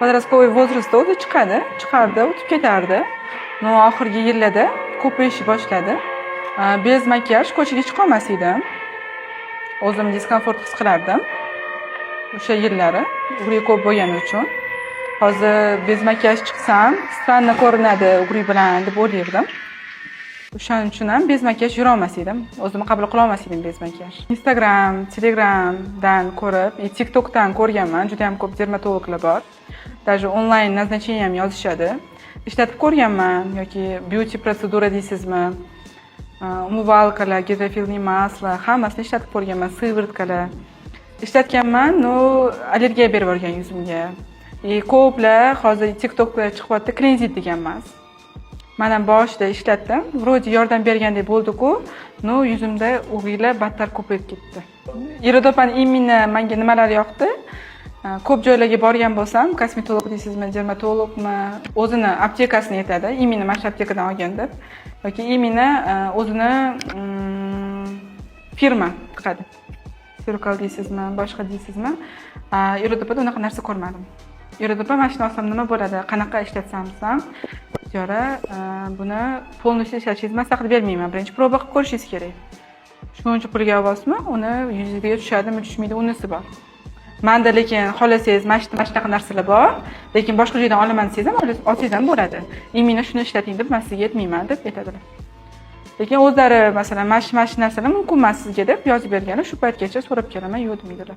Подростковый возраст da o'zi chiqadi, chiqardi, o'tib ketardi. Но oxirgi yillarda ko'payishni boshladi. Без макияж ko'chaga chiqolmas edim. O'zim дискомфорт his qilardim. O'sha yillari угри ko'p bo'lgani uchun. Hozir без макияж chiqsam, странно ko'rinadi угри bilan deb o'ylardim. O'shaning uchun ham без макияж yurolmas edim. O'zimni qabul qilolmas edim без макияж. Instagram, Telegramdan ko'rib, и TikTokdan ko'rganman, juda ham ko'p dermatologlar bor. Даже onlayn назначение ham yozishadi. Ishlatib ko'rganman yoki beauty процедура deysizmi, умывалка lar, гидрофильный масло, hammasini ishlatib ko'rganman, сыворотка lar. Ishlatganman, но allergiya berib yuborgan yuzimga. И ko'plar hozir TikTokda chiqyapti, Klenzit degan emas. Man ham boshida ishlatdim. Вроде yordam bergandek bo'ldi-ku, но yuzimda угри lar battar ko'payib ketdi. Iroda opani именно menga nimalar yoqdi? Ko'p joylarga borgan bo'lsam, kosmetolog deysizmi, dermatologmi, o'zini aptekasini aytadi, именно mana shu aptekadan olgan deb yoki именно o'zini firma chiqadi. Serukal deysizmi, boshqa deysizmi? Iroda opada unaqa narsa ko'rmadim. Iroda opa, mana shuni olsam nima bo'ladi, qanaqa ishlatsam desam, Diyora, buni полностью ishlatishingizni maslahat bermayman. Birinchi проба qilib ko'rishingiz kerak. Shuncha pulga olyapsizmi, uni yuzingizga tushadimi, tushmaydi, unisi bor. Manda lekin xohlasangiz mana shu, mana shunaqa narsalar bor, lekin boshqa joydan olaman desangiz ham, olsangiz ham bo'ladi. Именно shuni ishlating deb man sizga aytmayman, deb aytadilar. Lekin o'zlari, masalan, mana shu, mana shu narsalar mumkin emas sizga deb yozib berganlar, shu paytgacha so'rab kelaman, yo'q demaydilar.